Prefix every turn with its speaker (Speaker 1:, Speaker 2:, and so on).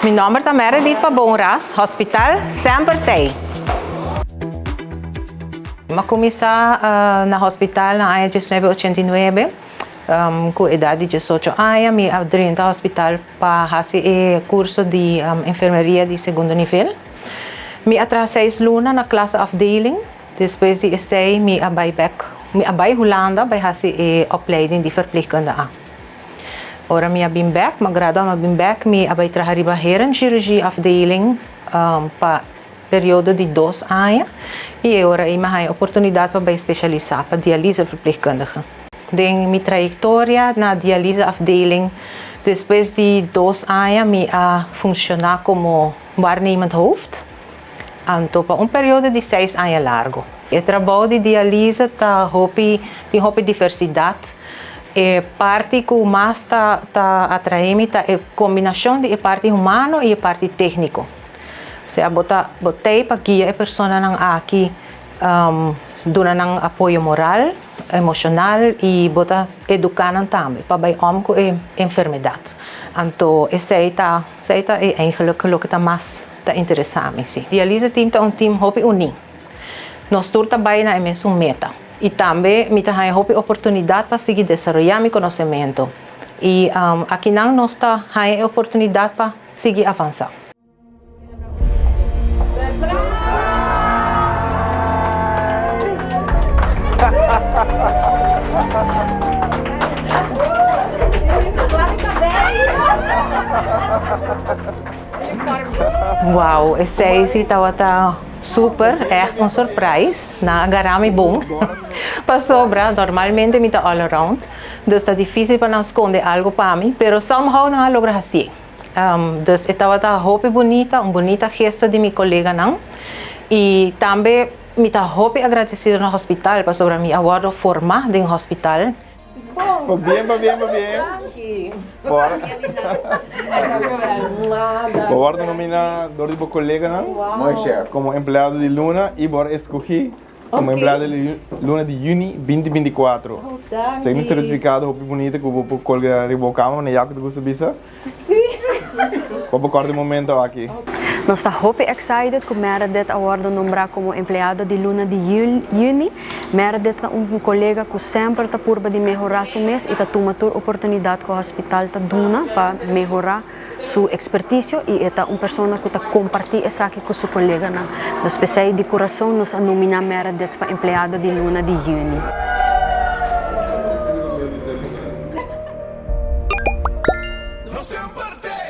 Speaker 1: Mi nòmber ta Meredith Pabon Ras, Hospital semper t'ei. Mi a kuminsá na hospital na aña diesnuebe ochenta i nuebe. Ku edat di diesocho aña mi a drenta hospital pa hasi e kurso di enfermeria di segundo nivel. Mi a traha seis luna na klase afdeling. Despues di esei mi a bai bek, mi a bai Hulanda bai hasi e opleiding di verpleegkunde A. Ora mi a bin bek, mi a gradua mi a bin bek, mi a bai traha riba herenchirurgie afdeling pa periodo di dos aña y e ora ei mi a haña oportunidad pa bai specialisa pa dialyse verpleegkundige. Den mi trayectoria na dialyse afdeling despues di dos aña mi a funciona como waarnemend hoofd anto pa un periodo di seis aña largo. E trabou di dialyse ta hopi tin hopi diversidad. E parti cu mas ta ta atrae mi ta e combinacion di e parti humano y e parti tecnico. Sea bo ta bo t'ei pa guia e personanan aki, duna nan apoyo moral, emoshonal i bo ta eduká nan tambe pa bai om ku e enfermedat. Anto esei ta esei ta e eigenlik loke ta mas ta interesá mi si. Dialyse team ta un team hopi uní. Nos tur ta bai na e mesun meta i tambe mi ta haña hopi oportunidat pa sigui desaroyá mi konosementu i akinan nos ta haña e oportunidat pa sigui avansá. Wow, esei si tabata super, echt un surprise. Nan a gara mi bon. Pasobra normalmente mi ta all around, dus ta dificil pa nan sconde algo pa mi, pero somehow nan a logra hacié. Dus e tabata hopi bunita, un bunita gesto di mi coleganan. Y tambe mi ta hopi agradecido na hospital pasobra mi a wordo forma den hospital.
Speaker 2: Pabien, pabien, pabien. Bo wordo nomina door di bo coleganan como empleado di luna y bo a escogi Como empleado di luna di juni binti binti kuatro. Esaki un sertifikado hopi bunita ku bo por kolga riba bo kama, manera Jaco ta gusta bisa. Bo por kòrda e momento aki.
Speaker 3: Nos ta hopi excited ku Meredith a wòrdu nombrá komo empleado di luna di juni. Meredith ta un kolega ku semper ta purba di mehorá su mes i ta tuma tur oportunidat ku hospital ta duna pa mehorá. su experticio y e ta un persona cu ta comparti esaki cu su coleganan. Nos p'esey di curason nos a nomina Meredith pa empleado di luna di juni.
Speaker 4: Nos semper te.